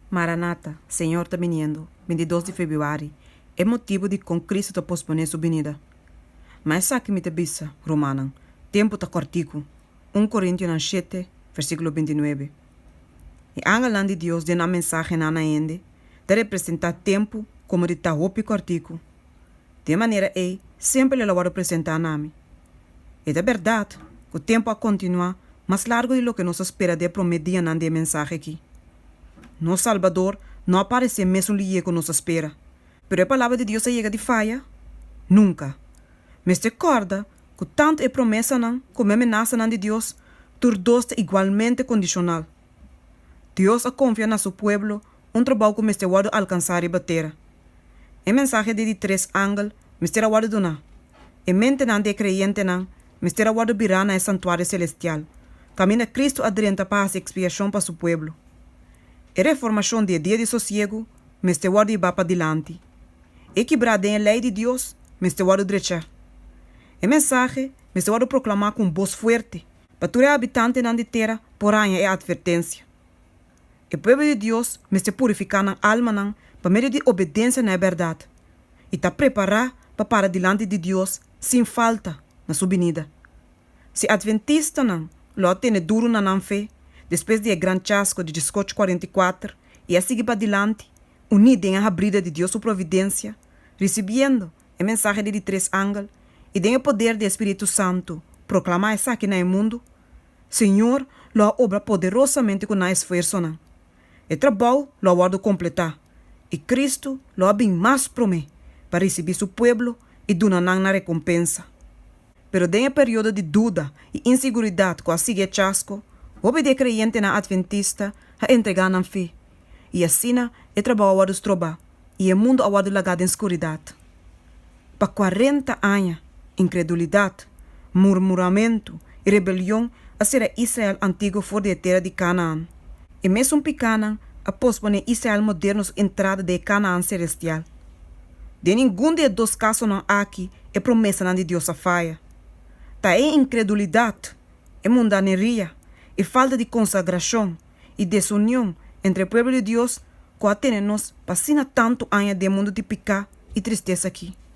Maranata, Señor ta biniendo, 22 di febrüari, E motibu dikon Kristu ta posponé su binida. Ma esaki mi ta bisa, rumannan, tempu ta kòrtiku. Un Korintionan shete, versíkulo 29. E angelnan di Dios den nan mensahenan na hende ta representá tempu komo di ta hopi kòrtiku. Di e manera ei semper el a wòrdu presentá na mi. E ta bèrdat ku tempu a kontinuá mas largu di loke nos a spera den e promé dianan di e mensahe akí. Nos Salbador no a paresé mesun lié ku nos a spera. Pero e Palabra di Dios a yega di faya? Nunka! Mester kòrda ku tantu e promesanan komo e menasanan di Dios tur dos ta igualmente kondishonal. Dios a konfia na su pueblo un trabou ku mester wòrdu alkansá riba tera. E mensahe di di tres angel mester a wòrdu duná. E mentenan di e kreyentenan mester a wòrdu birá na e santuario selestial, kaminda Kristu a drenta pa hasi ekspiashon pa su pueblo. E reformashon di e dia di sosiegu mester wòrdu hibá padilanti. E kibrá den e lei di Dios mester wòrdu drechá. E mensahe mester wòrdu proklamá ku un bos fuerte pa tur e habitantenan di tera por haña e atvertensia. E pueblo di Dios mester purifiká nan almanan pa medio di obedensia na e bèrdat i ta prepará pa para dilanti di Dios sin falta na su binida. Si atventistanan lo a tene duru na nan fe despues di e gran chasko di dieskoch 44 i a sigui padilanti uní den e habrida di Dios su providensia, risibiendo e mensahe di di tres angel i den e poder di e Spiritu Santu proklamá esaki na e mundu, Señor lo a obra poderosamente ku nan esfuersonan. E trabou lo a wòrdu kompletá, i Kristu lo a bin mas promé pa risibí su pueblo i duna nan nan rekompensa. Pero den e periodo di duda i insiguridat ku a sigui e chasko, hopi di e kreyentenan atventista a entregá nan fe, i asina e trabou a wòrdu strobá i e mundu a wòrdu lagá den skuridat. Pa kuarenta aña, inkredulidat, murmuramentu i rebelion a sera Israel antiguo for di e tera di Kanaan. E mesun pikánan a posponé Israel moderno su entrada den e Kanaan selestial. Den ningun di e dos kasonan aki e promesanan di Dios a faya. Ta e inkredulidat, e mundaneria, e falta di konsagrashon i desunion entre e pueblo di Dios ku a tene nos pa asina tantu aña den mundu di piká i tristesa aki.